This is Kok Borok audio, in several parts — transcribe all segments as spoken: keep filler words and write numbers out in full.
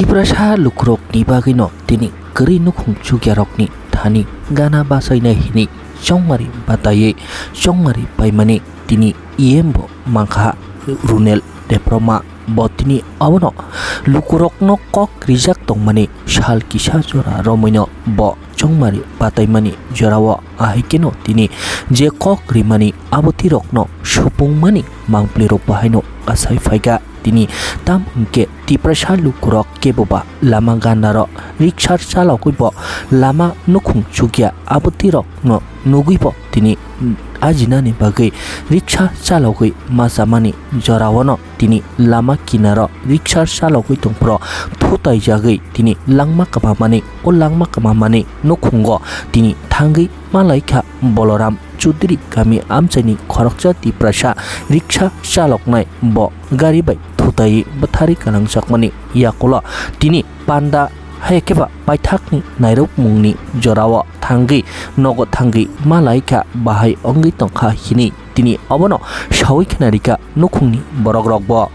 Tiprasa lukurokni bagwino tini kwrwi nukhung chukyarokni thani gana bachainai hwnwi chongmari bataiwi chongmari paimani tini E M bo mankha Runel Debbarma. Bo tini abono lukurokno kok rijak tongmani sal kisa jora romwino bo chongmari bataimani jorao, ahai kheno tini je kok rimani abo tirokno supungmani mangpilirok bahaino asai phaikha. Tini tam hwnkhe Tiprasa lukurok kebo ba lama gandarok riksa chalogwi bo lama nukhung chukya abo tirokno nugwi bo tini ajinani bagwi riksa chalogwi machamani joraono tini lama kinaro riksa chalogwi tongphuru thutaijagwi tini langma kwmamani, o langma kwmamani nukhungo tini thangwi malaikha Boloram Chudri kami amchaini khoroksa Tiprasa riksa chaloknai bo gari bai thutaiwi bwtharwi kwlangjakmani yakulo tini panda hai khe ba paithakni nairokmungni jorao thangwi nogo thangwi malaikha bahai wngwi tongkha hini tini obono sawi khna rikha nukhungni borokrokbo.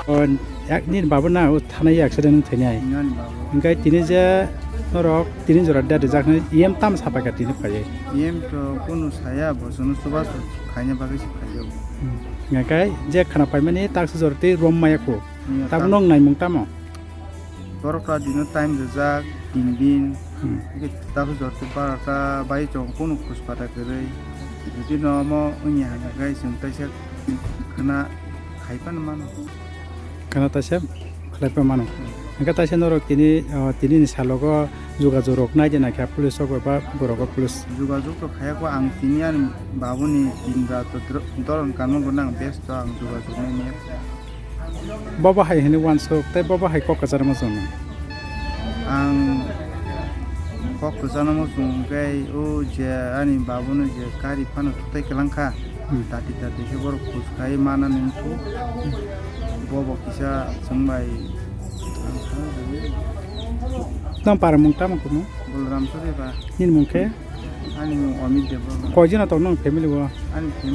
O, yak-, nini babo na o thana accident wng thainai. Nani babo. Hingke tini je norok tini jora date rijak hinui E M tamo sapaikha tini phaiwi? E M to kunu saya, bo chwngno chubachu khaina bagwi se phaiyo. Hmm. Hingke je khana paimani taksa jora tei rom maya kho. Iya, tamo tak- nwng naimung tamo? Borok ta dino time rijak, tin din. Hmm. Hingke tabu jor te barota bai chong kunu khus pata kwrwi. Jodi no omo wngya hwnka khe chwng teisa khana khai phano mano. Khana teisa khlai phano mano. Hmm. Hingke teisa norok tini, ah, tini ni salogo jogajog rok nai de nakha police rok ba borok o police. Jogajog to khaya kho ang tini ani babuni tin rat to dro-, doron kanmo bo nang besto ang jogajog nai maya. Bobo hai hwnwi uansuk tei bobo hai kok kwcharma chwng nung? Ang kok kwcharma chwng hwnkhe o je ani babono je kari phano thutai kwlangkha, hmm, tati tati khe borok khus khai mana nung thu. Bobo kisa chwng bai ang sana jagwi. Nang para mung tamo kumu? Bolram Chudri ba. Nini mung khe? Ani mung Amit Debbarma. Koi jona tong nang family o? Ani family.